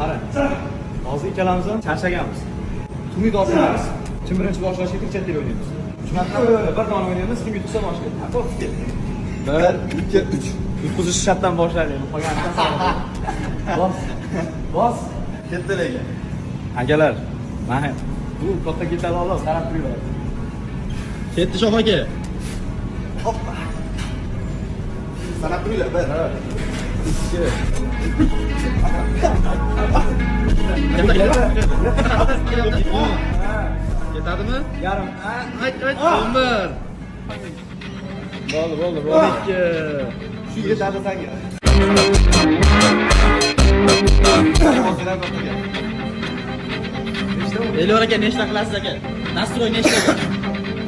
Qara. Hozir ikkalamiz ham charchaganmiz. Tumi tortamiz. Kim birinchi boshlashi kerak, chet o'ynaymiz. Tushunadimi? Bir dona o'ynaymiz, kim yutsa boshlaydi. To'g'ri ketdi. 1, 2, 3. Yutqizish shartdan boshlaylik. Qolganidan bos. Bos. Ketdi lekin. Akalar, mana bu katta ketadi xolos, qarab turinglar. Ketdi Shoh aka. Hoppa. Sanab turinglar. 1, 2. Ketadimi? Yarim. Ayt, ayt. 11. Bo'ldi, bo'ldi, bo'ldi. 2. Shu yetadi senga. Elyor aka nechta qilasiz aka? Nastroy nechta?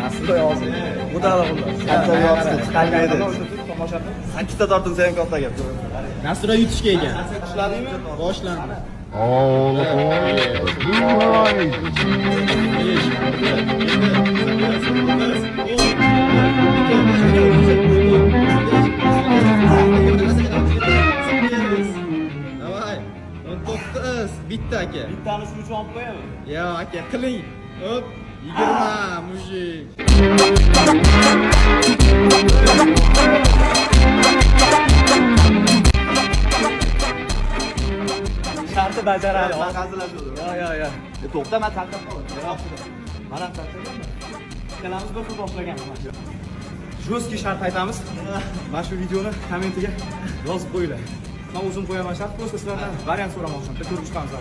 Nastroy hozir. O'tadi xullas. Katta yopishdi, chiqarmaydi. Tomosha qil. Sakkizta tortinsa ham katta gap. Nastroy yutishga ekan. Boshladingmi? Boshlandi. All aboard the Blue Horizon. Давай. 19 bitta aka. Bittani shuning uchun olib qo'yami? Yo aka qiling. Hop 20 мужик. Sharti bajaradi. Man hazillashuvdim. Yo, yo, yo. To'xta, man charchab qoldim. Man ham charchaganman. Ikkalamiz bir xil boshlaganmiz. Жесткий shart aytamiz. Mana shu videoni kommentiga yozib qo'yinglar. Men o'zim qo'yaman shart, просто sizlardan variant so'ramoqchiman. Bitta ko'rib chiqamiz.